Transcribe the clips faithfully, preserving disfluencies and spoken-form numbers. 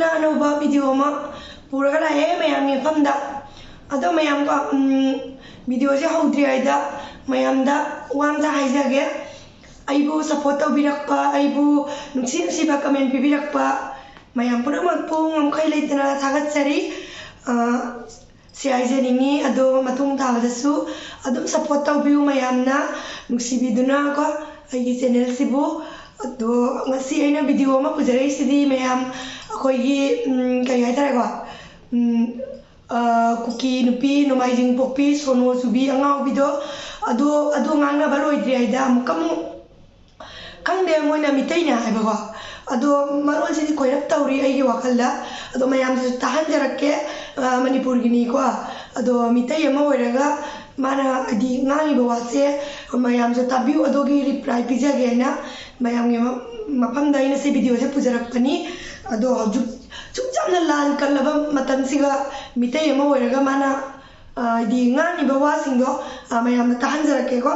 ꯅ ꯑꯅꯧꯕ ꯚꯤꯗꯤꯑꯣ ꯑꯃ ꯄꯨꯔꯒ ꯂꯥꯛꯑꯦ ꯃꯌꯥꯝꯒꯤ ꯃꯐꯝꯗ꯫ ꯑꯗꯣ ꯃꯌꯥꯝ ꯀꯣ, ꯎꯝ, ꯚꯤꯗꯤꯑꯣꯁꯦ ꯍꯧꯗ꯭ꯔꯤꯉꯩꯗ ꯃꯌꯥꯝꯗ ꯋꯥ ꯑꯝꯇ ꯍꯥꯏꯖꯒꯦ꯫ ꯑꯩꯕꯨ ꯁꯞꯄꯣꯔꯠ ꯇꯧꯕꯤꯔꯛꯄ, ꯑꯩꯕꯨ ꯅꯨꯡꯁꯤ ꯅꯨꯡꯁꯤꯕ ꯀꯃꯦꯟ ꯄꯤꯕꯤꯔꯛꯄ ꯃꯌꯥꯝ ꯄꯨꯝꯅꯃꯛꯄꯨ ꯉꯝꯈꯩ ꯂꯩꯇꯅ ꯊꯥꯒꯠꯆꯔꯤ꯫ ꯑ, ꯁꯤ ꯍꯥꯏꯖꯅꯤꯡꯉꯤ꯫ ꯑꯗꯣ ꯃꯇꯨꯡ ꯇꯥꯕꯗꯁꯨ ꯑꯗꯨꯝ ꯁꯞꯄꯣꯔꯠ ꯇꯧꯕꯤꯌꯨ ꯃꯌꯥꯝꯅ, ꯅꯨꯡꯁꯤꯕꯤꯗꯨꯅ ꯀꯣ ꯑꯩꯒꯤ ꯆꯦꯅꯦꯜꯁꯤꯕꯨ꯫ ꯑꯗꯣ ꯉꯁꯤ ꯑꯩꯅ ꯚꯤꯗꯤꯑꯣ ꯑꯃ ꯄꯨꯖꯔꯛꯏꯁꯤꯗꯤ ꯃꯌꯥꯝ, ꯑꯩꯈꯣꯏꯒꯤ, ꯎꯝ, ꯀꯔꯤ ꯍꯥꯏꯇꯥꯔꯦꯀꯣ, ꯎꯝ, ꯑ, ꯀꯨꯀꯤ ꯅꯨꯄꯤ ꯅꯣꯡꯃꯥꯏꯖꯤꯡ ꯄꯣꯛꯄꯤ ꯁꯣꯅꯣ ꯆꯨꯕꯤ ꯑꯉꯥꯎꯕꯤꯗꯣ, ꯑꯗꯣ, ꯑꯗꯨ ꯉꯥꯡꯅꯕ ꯂꯣꯏꯗ꯭ꯔꯤꯉꯩꯗ ꯑꯃꯨꯛꯀ ꯑꯃꯨꯛ, ꯈꯪꯗꯦ, ꯃꯣꯏꯅ ꯃꯤꯇꯩꯅꯦ ꯍꯥꯏꯕꯀꯣ꯫ ꯑꯗꯣ ꯃꯔꯣꯟꯁꯤꯗꯤ ꯈꯣꯏꯔꯞ ꯇꯧꯔꯤ ꯑꯩꯒꯤ ꯋꯥꯈꯜꯗ꯫ ꯑꯗꯣ ꯃꯌꯥꯝꯁꯤꯁꯨ ꯇꯥꯍꯟꯖꯔꯛꯀꯦ, ꯑ, ꯃꯅꯤꯄꯨꯔꯒꯤꯅꯤꯀꯣ꯫ ꯑꯗꯣ ꯃꯤꯇꯩ ꯑꯃ ꯑꯣꯏꯔꯒ ꯃꯥꯅ ꯍꯥꯏꯗꯤ ꯉꯥꯡꯉꯤꯕ ꯋꯥꯁꯦ ꯃꯌꯥꯝꯁꯨ ꯇꯥꯕꯤꯌꯨ, ꯑꯗꯨꯒꯤ ꯔꯤꯄ꯭ꯂꯥꯏ ꯄꯤꯖꯒꯦꯅ ꯃꯌꯥꯝꯒꯤ ꯃ-, ꯃꯐꯝꯗ ꯑꯩꯅ ꯁꯤ ꯚꯤꯗꯤꯑꯣꯁꯦ ꯄꯨꯖꯔꯛꯄꯅꯤ꯫ ꯑꯗꯣ ꯍꯧꯖꯤꯛ ꯁꯨꯛ ꯌꯥꯝꯅ ꯂꯥꯟ ꯀꯜꯂꯕ ꯃꯇꯝꯁꯤꯒ ꯃꯤꯇꯩ ꯑꯃ ꯑꯣꯏꯔꯒ ꯃꯥꯅ, ꯑ, ꯍꯥꯏꯗꯤ ꯉꯥꯡꯉꯤꯕ ꯋꯥꯁꯤꯡꯗꯣ, ꯑ, ꯃꯌꯥꯝꯅ ꯇꯥꯍꯟꯖꯔꯛꯀꯦꯀꯣ꯫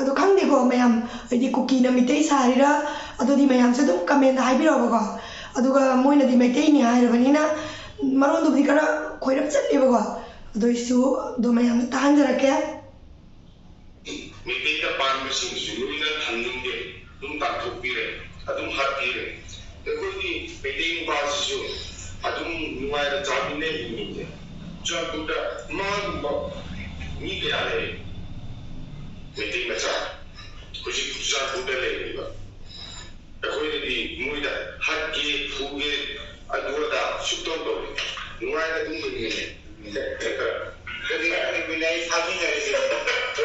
ꯑꯗꯣ ꯈꯪꯗꯦꯀꯣ ꯃꯌꯥꯝ, ꯍꯥꯏꯗꯤ ꯀꯨꯀꯤꯅ ꯃꯤꯇꯩ ꯁꯥꯔꯤꯔꯥ, ꯑꯗꯨꯗꯤ ꯃꯌꯥꯝꯁꯨ ꯑꯗꯨꯝ ꯀꯃꯦꯟꯗ ꯍꯥꯏꯕꯤꯔꯛꯑꯣꯕꯀꯣ꯫ ꯑꯗꯨꯒ ꯃꯣꯏꯅꯗꯤ ꯃꯩꯇꯩꯅꯤ ꯍꯥꯏꯔꯕꯅꯤꯅ ꯃꯔꯣꯟꯗꯨꯕꯨꯗꯤ ꯈꯔ ꯈꯣꯏꯔꯞ ꯆꯠꯂꯦꯕꯀꯣ꯫ ꯑꯗꯨ ꯑꯣꯏꯁꯨ ꯑꯗꯣ ꯃꯌꯥꯝꯗ ꯇꯥꯍꯟꯖꯔꯛꯀꯦ꯫ ꯃꯩꯇꯩꯗ ꯄꯥꯟꯕꯁꯤꯡꯁꯨ ꯂꯣꯏꯅ ꯊꯝꯅꯤꯡꯗꯦ, ꯑꯗꯨꯝ ꯇꯥꯟꯊꯣꯛꯄꯤꯔꯦ, ꯑꯗꯨꯝ ꯍꯥꯠꯄꯤꯔꯦ꯫ ꯑꯩꯈꯣꯏꯗꯤ ꯃꯩꯇꯩ ꯅꯨꯄꯥꯁꯤꯁꯨ ꯑꯗꯨꯝ ꯅꯨꯡꯉꯥꯏꯅ ꯆꯥꯃꯤꯟꯅꯩ ꯃꯤꯅꯦ꯫ ꯆꯨꯔꯆꯥꯟꯄꯨꯔꯗ ꯃꯥꯒꯨꯝꯕ ꯃꯤ ꯀꯌꯥ ꯂꯩ? ꯃꯩꯇꯩ ꯃꯆꯥ ꯍꯧꯖꯤꯛ ꯆꯨꯔꯆꯥꯟꯄꯨꯔꯗ ꯂꯩꯔꯤꯕ꯫ ꯑꯩꯈꯣꯏꯅꯗꯤ ꯃꯣꯏꯗ ꯍꯥꯠꯀꯦ, ꯐꯨꯒꯦ, ꯑꯗꯨ ꯑꯗꯥ ꯁꯨꯛꯇꯧ ꯇꯧꯔꯣꯏ꯫ ꯅꯨꯡꯉꯥꯏꯅ ꯑꯗꯨꯝ ꯂꯩꯃꯤꯟꯅꯩ꯫ ꯀꯔꯤ ꯂꯩꯃꯤꯟꯅꯩ, ꯊꯥꯃꯤꯟꯅꯔꯤꯁꯦ?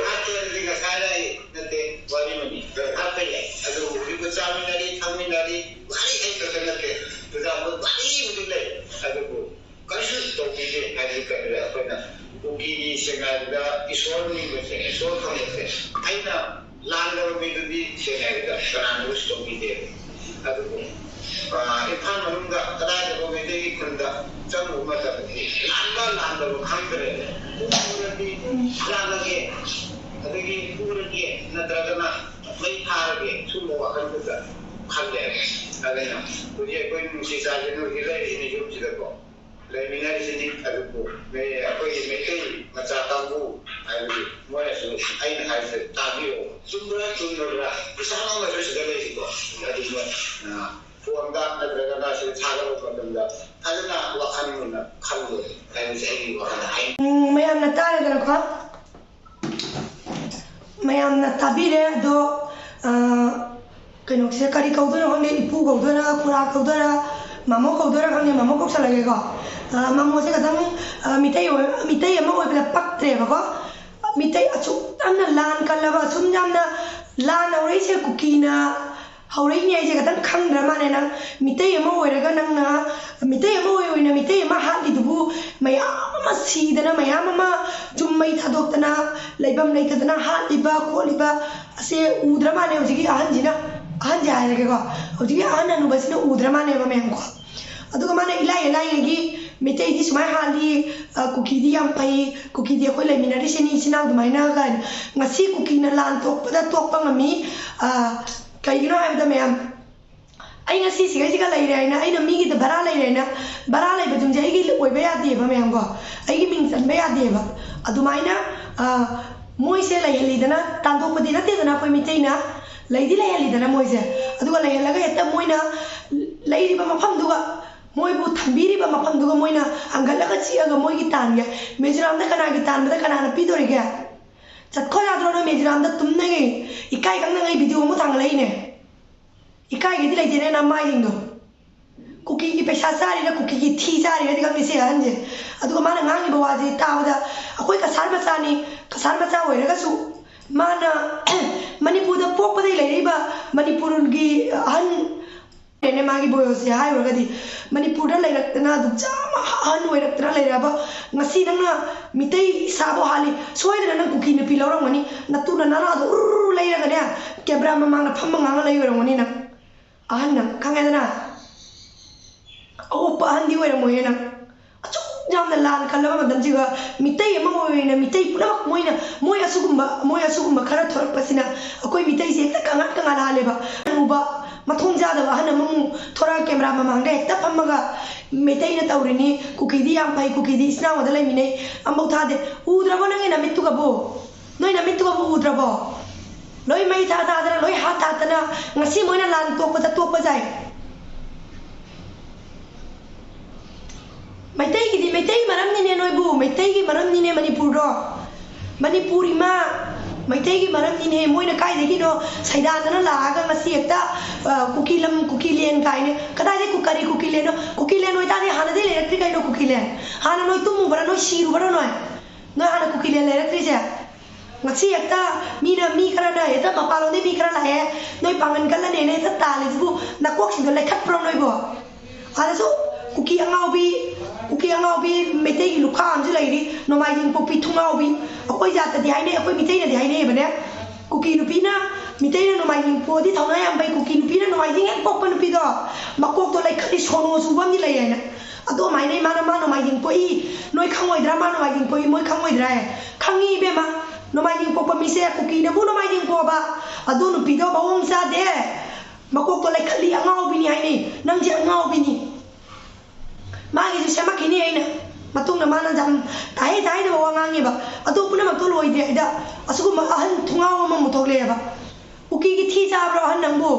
ꯍꯥꯠꯀꯦ ꯍꯥꯏꯔꯗꯤ ꯉꯁꯥꯏꯅ ꯑꯩ ꯅꯠꯇꯦ, ꯋꯥꯔꯤꯃꯅꯤ꯫ ꯍꯥꯠꯄ ꯌꯥꯏ꯫ ꯑꯗꯨꯕꯨ ꯍꯧꯖꯤꯛꯄꯨ ꯆꯥꯃꯤꯟꯅꯔꯤ, ꯊꯛꯃꯤꯟꯅꯔꯤ, ꯋꯥꯔꯤ ꯍꯩꯇꯕ ꯅꯠꯇꯦ꯫ ꯆꯨꯔꯆꯥꯟꯄꯨꯔ ꯋꯥꯔꯤꯕꯨꯗꯤ ꯂꯩ꯫ ꯑꯗꯨꯕꯨ ꯀꯔꯤꯁꯨ ꯇꯧꯕꯤꯗꯦ ꯍꯥꯏꯕꯗꯤ ꯀꯔꯤꯔ? ꯑꯩꯈꯣꯏꯅ ꯀꯨꯀꯤꯒꯤ ꯁꯦꯡꯅ ꯍꯥꯏꯔꯕꯗ ꯏꯁꯣꯔ ꯅꯤꯡꯕꯁꯦ, ꯏꯁꯣꯔ ꯈꯪꯕꯁꯦ, ꯑꯩꯅ ꯂꯥꯟꯗꯕ ꯃꯤꯗꯨꯗꯤ ꯁꯦꯡꯅ ꯍꯥꯏꯔꯕꯗ ꯀꯅꯥꯅꯁꯨ ꯇꯧꯕꯤꯗꯦ꯫ ꯑꯗꯨꯕꯨ, ꯑ, ꯏꯝꯐꯥꯜ ꯃꯅꯨꯡꯗ ꯀꯗꯥꯏꯗꯅꯣ ꯃꯩꯇꯩꯒꯤ ꯈꯨꯟꯗ ꯆꯪꯉꯨꯕ ꯃꯇꯝꯗꯗꯤ ꯂꯥꯟꯕ ꯂꯥꯟꯗꯕ ꯈꯪꯗ꯭ꯔꯦ꯫ ꯎꯔꯗꯤ ꯂꯥꯜꯂꯒꯦ, ꯑꯗꯒꯤ ꯄꯨꯔꯒꯦ, ꯅꯠꯇ꯭ꯔꯒꯅ ꯃꯩ ꯊꯥꯔꯒꯦ, ꯁꯨꯝꯕ ꯋꯥꯈꯜ ꯈꯛꯇ ꯈꯜꯂꯦ꯫ ꯑꯗꯨꯅ ꯍꯧꯖꯤꯛ ꯑꯩꯈꯣꯏ ꯅꯨꯡꯁꯤ ꯆꯥꯟꯗꯅ ꯍꯧꯖꯤꯛ ꯂꯩꯔꯤꯁꯤꯅꯤ ꯌꯨꯝꯁꯤꯗꯀꯣ, ꯂꯩꯃꯤꯟꯅꯔꯤꯁꯤꯅꯤ꯫ ꯑꯗꯨꯕꯨ ꯃꯤ-, ꯑꯩꯈꯣꯏꯒꯤ ꯃꯩꯇꯩ ꯃꯆꯥ ꯀꯥꯡꯕꯨ ꯍꯥꯏꯕꯗꯤ ꯃꯣꯏꯅꯁꯨ ꯑꯩꯅ ꯍꯥꯏꯔꯤꯁꯦ ꯇꯥꯕꯤꯌꯣ꯫ ꯆꯨꯝꯕ꯭ꯔꯥ ꯆꯨꯝꯗꯕ꯭ꯔꯥ? ꯏꯁꯥꯃꯛꯅꯁꯨ ꯁꯤꯗ ꯂꯩꯔꯤꯀꯣ꯫ ꯑꯗꯨ ꯃꯣꯏ, ꯑ, ꯐꯣꯟꯗ ꯅꯠꯇ꯭ꯔꯒꯅ ꯁꯤꯗ ꯊꯥꯒꯠꯂꯛꯄ ꯃꯇꯝꯗ ꯐꯖꯅ ꯋꯥꯈꯜ ꯃꯨꯟꯅ ꯈꯜꯂꯨ ꯍꯥꯏꯕꯁꯦ ꯑꯩꯒꯤ ꯋꯥꯈꯜꯗ ꯍꯥꯏꯅꯤꯡꯉꯤ꯫ ꯎꯝ, ꯃꯌꯥꯝꯅ ꯇꯥꯔꯦꯗꯅꯀꯣ꯫ ꯃꯌꯥꯝꯅ ꯇꯥꯕꯤꯔꯦ꯫ ꯑꯗꯣ, ꯑ, ꯀꯩꯅꯣꯁꯦ ꯀꯔꯤ ꯀꯧꯗꯣꯏꯅꯣ ꯈꯪꯗꯦ, ꯏꯄꯨ ꯀꯧꯗꯣꯏꯔꯥ, ꯈꯨꯔꯥ ꯀꯧꯗꯣꯏꯔꯥ, ꯃꯥꯃꯣ ꯀꯧꯗꯣꯏꯔꯥ ꯈꯪꯗꯦ, ꯃꯥꯃꯣ ꯀꯧꯁꯜꯂꯒꯦꯀꯣ꯫ ꯑ, ꯃꯥꯃꯣꯁꯦ ꯈꯤꯇꯪ, ꯑ, ꯃꯤꯇꯩ ꯑꯣꯏ-, ꯃꯤꯇꯩ ꯑꯃ ꯑꯣꯏꯕꯗ ꯄꯛꯇ꯭ꯔꯦꯕꯀꯣ꯫ ꯃꯤꯇꯩ ꯑꯁꯨꯛ ꯌꯥꯝꯅ ꯂꯥꯟ ꯀꯜꯂꯕ, ꯑꯁꯨꯝ ꯌꯥꯝꯅ ꯂꯥꯟ ꯍꯧꯔꯛꯏꯁꯦ ꯀꯨꯀꯤꯅ ꯍꯧꯔꯛꯏꯅꯦ ꯍꯥꯏꯁꯦ ꯈꯤꯇꯪ ꯈꯪꯗ꯭ꯔ ꯃꯥꯜꯂꯦ ꯅꯪ꯫ ꯃꯤꯇꯩ ꯑꯃ ꯑꯣꯏꯔꯒ ꯅꯪꯅ, ꯃꯤꯇꯩ ꯑꯃ ꯑꯣꯏ-, ꯑꯣꯏꯅ ꯃꯤꯇꯩ ꯑꯃ ꯍꯥꯠꯂꯤꯗꯨꯕꯨ, ꯃꯌꯥꯝ ꯑꯃ ꯁꯤꯗꯅ, ꯃꯌꯥꯝ ꯑꯃ ꯌꯨꯝ ꯃꯩ ꯊꯥꯗꯣꯛꯇꯅ, ꯂꯩꯐꯝ ꯂꯩꯇꯗꯅ ꯍꯥꯠꯂꯤꯕ ꯈꯣꯠꯂꯤꯕ ꯑꯁꯦ ꯎꯗ꯭ꯔ ꯃꯥꯜꯂꯦ ꯍꯧꯖꯤꯛꯀꯤ ꯑꯍꯟꯁꯤꯅ꯫ ꯑꯍꯟꯁꯦ ꯍꯥꯏꯔꯒꯦꯀꯣ, ꯍꯧꯖꯤꯛꯀꯤ ꯑꯍꯟ ꯑꯅꯨꯕꯁꯤꯅ ꯎꯗ꯭ꯔ ꯃꯥꯜꯂꯦꯕ ꯃꯌꯥꯝꯀꯣ꯫ ꯑꯗꯨꯒ ꯃꯥꯅ ꯏꯂꯥꯏ ꯏꯂꯥꯏꯉꯩꯒꯤ ꯃꯤꯇꯩꯗꯤ ꯁꯨꯃꯥꯏꯅ ꯍꯥꯠꯂꯤ, ꯑ, ꯀꯨꯀꯤꯗꯤ ꯌꯥꯝ ꯐꯩ, ꯀꯨꯀꯤꯗꯤ ꯑꯩꯈꯣꯏ ꯂꯩꯃꯤꯟꯅꯔꯤꯁꯤꯅꯤ ꯏꯆꯤꯟ ꯏꯅꯥꯎ ꯑꯗꯨꯃꯥꯏꯅ ꯀꯥꯏꯅ꯫ ꯉꯁꯤ ꯀꯨꯀꯤꯅ ꯂꯥꯟ ꯊꯣꯛꯄꯗ ꯊꯣꯛꯄ ꯉꯝꯃꯤ꯫ ꯑ, ꯀꯩꯒꯤꯅꯣ ꯍꯥꯏꯕꯗ ꯃꯌꯥꯝ, ꯑꯩ ꯉꯁꯤ ꯁꯤꯈꯩꯁꯤꯒ ꯂꯩꯔꯦ ꯍꯥꯏꯅ, ꯑꯩꯅ ꯃꯤꯒꯤꯗ ꯚꯔꯥ ꯂꯩꯔꯦ ꯍꯥꯏꯅ, ꯚꯔꯥ ꯂꯩꯕꯗꯨꯝꯗꯤ ꯑꯩꯒꯤ ꯑꯣꯏꯕ ꯌꯥꯗꯦꯕ ꯃꯌꯥꯝꯀꯣ, ꯑꯩꯒꯤ ꯃꯤꯡ ꯆꯟꯕ ꯌꯥꯗꯦꯕ꯫ ꯑꯗꯨꯃꯥꯏꯅ, ꯑ, ꯃꯣꯏꯁꯦ ꯂꯩꯍꯜꯂꯤꯗꯅ, ꯇꯥꯟꯊꯣꯛꯄꯗꯤ ꯅꯠꯇꯦꯗꯅ ꯑꯩꯈꯣꯏ ꯃꯤꯇꯩꯅ, ꯂꯩꯗꯤ ꯂꯩꯍꯜꯂꯤꯗꯅ ꯃꯣꯏꯁꯦ꯫ ꯑꯗꯨꯒ ꯂꯩꯍꯜꯂꯒ ꯍꯦꯛꯇ ꯃꯣꯏꯅ ꯂꯩꯔꯤꯕ ꯃꯐꯝꯗꯨꯒ, ꯃꯣꯏꯕꯨ ꯊꯝꯕꯤꯔꯤꯕ ꯃꯐꯝꯗꯨꯒ ꯃꯣꯏꯅ ꯍꯪꯒꯠꯂꯒ ꯆꯤꯛꯑꯒ ꯃꯣꯏꯒꯤ ꯇꯥꯟꯒꯦ꯫ ꯃꯤꯖꯣꯔꯥꯝꯗ ꯀꯅꯥꯒꯤ ꯇꯥꯟꯕꯗ ꯀꯅꯥꯅ ꯄꯤꯗꯣꯔꯤꯒꯦ? ꯆꯠꯈꯣ ꯌꯥꯗ꯭ꯔꯣ ꯅꯣꯏ ꯃꯤꯖꯣꯔꯥꯝꯗ ꯇꯨꯝꯅꯉꯩ? ꯏꯀꯥꯏ ꯈꯪꯗꯉꯩ ꯚꯤꯗꯤꯑꯣ ꯑꯃꯨꯛ ꯊꯥꯡꯒꯠꯂꯛꯏꯅꯦ꯫ ꯏꯀꯥꯏꯒꯦꯗꯤ ꯂꯩꯇꯦꯅꯦ ꯅꯃꯥꯏꯁꯤꯡꯗꯣ꯫ ꯀꯨꯀꯤꯒꯤ ꯄꯩꯁꯥ ꯆꯥꯔꯤꯔ ꯀꯨꯀꯤꯒꯤ ꯊꯤ ꯆꯥꯔꯤꯔꯗꯤ ꯈꯪꯗꯦ ꯁꯤ ꯑꯍꯟꯁꯦ꯫ ꯑꯗꯨꯒ ꯃꯥꯅ ꯉꯥꯡꯉꯤꯕ ꯋꯥꯁꯦ ꯇꯥꯕꯗ, ꯑꯩꯈꯣꯏ ꯀꯁꯥꯔ ꯃꯆꯥꯅꯤ, ꯀꯁꯥꯔ ꯃꯆꯥ ꯑꯣꯏꯔꯒꯁꯨ ꯃꯥꯅ ꯃꯅꯤꯄꯨꯔꯗ ꯄꯣꯛꯄꯗꯒꯤ ꯂꯩꯔꯛꯏꯕ ꯃꯅꯤꯄꯨꯔꯒꯤ ꯑꯍꯟ ꯅꯦ ꯃꯥꯒꯤ ꯕꯣꯌꯣꯁꯁꯦ ꯍꯥꯏꯔꯨꯔꯒꯗꯤ, ꯃꯅꯤꯄꯨꯔꯗ ꯂꯩꯔꯛꯇꯅ ꯑꯗꯨꯛ ꯌꯥꯝ ꯑꯍꯟ ꯑꯣꯏꯔꯛꯇꯅ ꯂꯩꯔꯛꯑꯕ, ꯉꯁꯤ ꯅꯪꯅ ꯃꯤꯇꯩ ꯏꯁꯥꯕꯨ ꯍꯥꯠꯂꯤ, ꯁꯣꯏꯗꯅ ꯅꯪ ꯀꯨꯀꯤ ꯅꯨꯄꯤ ꯂꯧꯔꯝꯒꯅꯤ, ꯅꯇꯨꯅ ꯅꯅꯥꯗꯣ ꯎꯔꯨꯔꯨ ꯂꯩꯔꯒꯅꯦ, ꯀꯦꯃꯦꯔꯥ ꯃꯃꯥꯡꯗ ꯐꯝꯃ ꯉꯥꯡꯉ ꯂꯩ ꯑꯣꯏꯔꯝꯒꯅꯤ ꯅꯪ꯫ ꯑꯍꯟ ꯅꯪ ꯈꯪꯉꯦꯗꯅ, ꯑꯑꯣꯛꯄ ꯑꯍꯟꯗꯤ ꯑꯣꯏꯔꯝꯃꯣꯏꯌꯦ ꯅꯪ꯫ ꯑꯁꯨꯛ ꯌꯥꯝꯅ ꯂꯥꯟ ꯀꯜꯂꯕ ꯃꯇꯝꯁꯤꯒ ꯃꯤꯇꯩ ꯑꯃ ꯑꯣꯏꯅ ꯃꯤꯇꯩ ꯄꯨꯝꯅꯃꯛ ꯃꯣꯏꯅ, ꯃꯣꯏ ꯑꯁꯤꯒꯨꯝꯕ, ꯃꯣꯏ ꯑꯁꯤꯒꯨꯝꯕ ꯈꯔ ꯊꯣꯔꯛꯄꯁꯤꯅ ꯑꯩꯈꯣꯏ ꯃꯤꯇꯩꯁꯦ ꯍꯦꯛꯇ ꯀꯪꯍꯥꯠ ꯀꯪꯍꯥꯠ ꯍꯥꯜꯂꯦꯕ꯫ ꯑꯅꯨꯕ, ꯃꯊꯣꯡ ꯆꯥꯗꯕ ꯑꯍꯟ ꯑꯃꯃꯨꯛ ꯊꯣꯔꯛꯑ ꯀꯦꯃꯦꯔꯥ ꯃꯃꯥꯡꯗ ꯍꯦꯛꯇ ꯐꯝꯃꯒ ꯃꯩꯇꯩꯅ ꯇꯧꯔꯤꯅꯤ, ꯀꯨꯀꯤꯗꯤ ꯌꯥꯝ ꯐꯩ, ꯀꯨꯀꯤꯗꯤ ꯏꯆꯤꯟ ꯏꯅꯥꯎꯗ ꯂꯩꯃꯤꯟꯅꯩ, ꯑꯃꯐꯥꯎ ꯊꯥꯗꯦ꯫ ꯎꯗ꯭ꯔꯕꯣ ꯅꯪꯒꯤ ꯅꯃꯤꯠꯇꯨꯒꯕꯨ? ꯅꯣꯏ ꯅꯃꯤꯠꯇꯨꯒꯕꯨ ꯎꯗ꯭ꯔꯕꯣ? ꯂꯣꯏ ꯃꯩ ꯊꯥ ꯊꯥꯗꯅ, ꯂꯣꯏ ꯍꯥꯠ ꯍꯥꯠꯇꯅ, ꯉꯁꯤ ꯃꯣꯏꯅ ꯂꯥꯟ ꯇꯣꯛꯄꯗ ꯇꯣꯛꯄ ꯁꯥꯏ꯫ ꯃꯩꯇꯩꯒꯤꯗꯤ ꯃꯩꯇꯩ ꯃꯔꯝꯅꯤꯅꯦ ꯅꯣꯏꯕꯨ, ꯃꯩꯇꯩꯒꯤ ꯃꯔꯝꯅꯤꯅꯦ ꯃꯅꯤꯄꯨꯔꯗꯣ꯫ ꯃꯅꯤꯄꯨꯔ ꯏꯃꯥ, ꯃꯩꯇꯩꯒꯤ ꯃꯔꯝꯅꯤꯅꯦ꯫ ꯃꯣꯏꯅ ꯀꯥꯏꯗꯒꯤꯅꯣ ꯁꯩꯗꯥꯟꯗꯅ ꯂꯥꯛꯑꯒ ꯉꯁꯤ ꯍꯦꯛꯇ, ꯑ, ꯀꯨꯀꯤ ꯂꯝ, ꯀꯨꯀꯤ ꯂꯦꯟ ꯀꯥꯏꯅ꯫ ꯀꯗꯥꯏꯗꯩ ꯀꯨ-, ꯀꯔꯤ ꯀꯨꯀꯤ ꯂꯦꯟꯅꯣ? ꯀꯨꯀꯤ ꯂꯦꯟ ꯑꯣꯏꯇꯥꯔꯗꯤ ꯍꯥꯟꯅꯗꯩ ꯂꯩꯔꯛꯇ꯭ꯔꯤ ꯀꯩꯅꯣ ꯀꯨꯀꯤ ꯂꯦꯟ? ꯍꯥꯟꯅ ꯅꯣꯏ ꯇꯨꯝꯃꯨꯕ꯭ꯔꯥ, ꯅꯣꯏ ꯁꯤꯔꯨꯕ꯭ꯔꯥ ꯅꯣꯏ? ꯅꯣꯏ ꯍꯥꯟꯅ ꯀꯨꯀꯤ ꯂꯦꯟ ꯂꯩꯔꯛꯇ꯭ꯔꯤꯁꯦ? ꯉꯁꯤ ꯍꯦꯛꯇ ꯃꯤꯅ, ꯃꯤ ꯈꯔꯅ ꯍꯦꯛꯇ ꯃꯄꯥꯟꯂꯣꯝꯗꯩ ꯃꯤ ꯈꯔ ꯂꯥꯛꯑꯦ, ꯅꯣꯏ ꯄꯥꯡꯒꯟ ꯀꯜꯂꯅꯦꯅ ꯍꯦꯛꯇ ꯇꯥꯜꯂꯤꯗꯨꯕꯨ ꯅꯀꯣꯛꯁꯤꯡꯗꯣ ꯂꯩꯈꯠꯄ꯭ꯔꯣ ꯅꯣꯏꯕꯣ? ꯑꯗꯁꯨ ꯀꯨꯀꯤ ꯑꯉꯥꯎꯕꯤ, ꯀꯨꯀꯤ ꯑꯉꯥꯎꯕꯤ ꯃꯩꯇꯩꯒꯤ ꯂꯨꯈꯥ ꯑꯃꯁꯨ ꯂꯩꯔꯤ, ꯅꯣꯡꯃꯥꯏꯖꯤꯡ ꯄꯣꯛꯄꯤ ꯊꯨꯡꯉꯥꯎꯕꯤ꯫ ꯑꯩꯈꯣꯏ ꯖꯥꯠꯇꯗꯤ ꯍꯥꯏꯅꯩ, ꯑꯩꯈꯣꯏ ꯃꯤꯇꯩꯅꯗꯤ ꯍꯥꯏꯅꯩꯑꯕꯅꯦ꯫ ꯀꯨꯀꯤ ꯅꯨꯄꯤꯅ, ꯃꯤꯇꯩꯅ ꯅꯣꯡꯃꯥꯏꯖꯤꯡ ꯄꯣꯛꯑꯗꯤ ꯊꯧꯅꯥ ꯌꯥꯝ ꯐꯩ, ꯀꯨꯀꯤ ꯅꯨꯄꯤꯅ ꯅꯣꯡꯃꯥꯏꯖꯤꯡ ꯍꯦꯛ ꯄꯣꯛꯄ ꯅꯨꯄꯤꯗꯣ ꯃꯀꯣꯛꯇꯣ ꯂꯩꯈꯠꯂꯤ, ꯁꯣꯅꯣ ꯆꯨꯕ ꯑꯃꯗꯤ ꯂꯩ ꯍꯥꯏꯅ꯫ ꯑꯗꯨ ꯑꯃꯥꯏꯅ ꯃꯥꯅ, ꯃꯥ ꯅꯣꯡꯃꯥꯏꯖꯤꯡ ꯄꯣꯛꯏ, ꯅꯣꯏ ꯈꯪꯉꯣꯏꯗ꯭ꯔꯥ? ꯃꯥ ꯅꯣꯡꯃꯥꯏꯖꯤꯡ ꯄꯣꯛꯏ, ꯃꯣꯏ ꯈꯪꯉꯣꯏꯗ꯭ꯔꯥ? ꯈꯪꯉꯤ ꯏꯕꯦꯝꯃ, ꯅꯣꯡꯃꯥꯏꯖꯤꯡ ꯄꯣꯛꯄ ꯃꯤꯁꯦ ꯀꯨꯀꯤꯅꯕꯨ ꯅꯣꯡꯃꯥꯏꯖꯤꯡ ꯄꯣꯛꯑꯕ, ꯑꯗꯨ ꯅꯨꯄꯤꯗꯣ ꯃꯑꯣꯡ ꯆꯥꯗꯦ, ꯃꯀꯣꯛꯇꯣ ꯂꯩꯈꯠꯂꯤ, ꯑꯉꯥꯎꯕꯤꯅꯤ ꯍꯥꯏꯅꯤ, ꯅꯪꯁꯦ ꯑꯉꯥꯎꯕꯤꯅꯤ꯫ ꯃꯥꯒꯤꯁꯨ ꯁꯦꯝꯃꯛꯈꯤꯅꯤ ꯑꯩꯅ꯫ ꯃꯇꯨꯡꯗ ꯃꯥꯅ ꯌꯥꯝ ꯇꯥꯍꯩ ꯇꯥꯍꯩꯗꯕ ꯋꯥ ꯉꯥꯡꯉꯦꯕ꯫ ꯑꯗꯨ ꯄꯨꯝꯅꯃꯛꯇꯣ ꯂꯣꯏꯗ꯭ꯔꯤꯉꯩꯗ ꯑꯁꯤꯒꯨꯝꯕ ꯑꯍꯟ ꯊꯨꯡꯉꯥꯎ ꯑꯃꯃꯨꯛ ꯊꯣꯛꯂꯛꯑꯦꯕ꯫ ꯀꯨꯀꯤꯒꯤ ꯊꯤ ꯆꯥꯕ꯭ꯔꯣ ꯑꯍꯟ ꯅꯪꯕꯨ?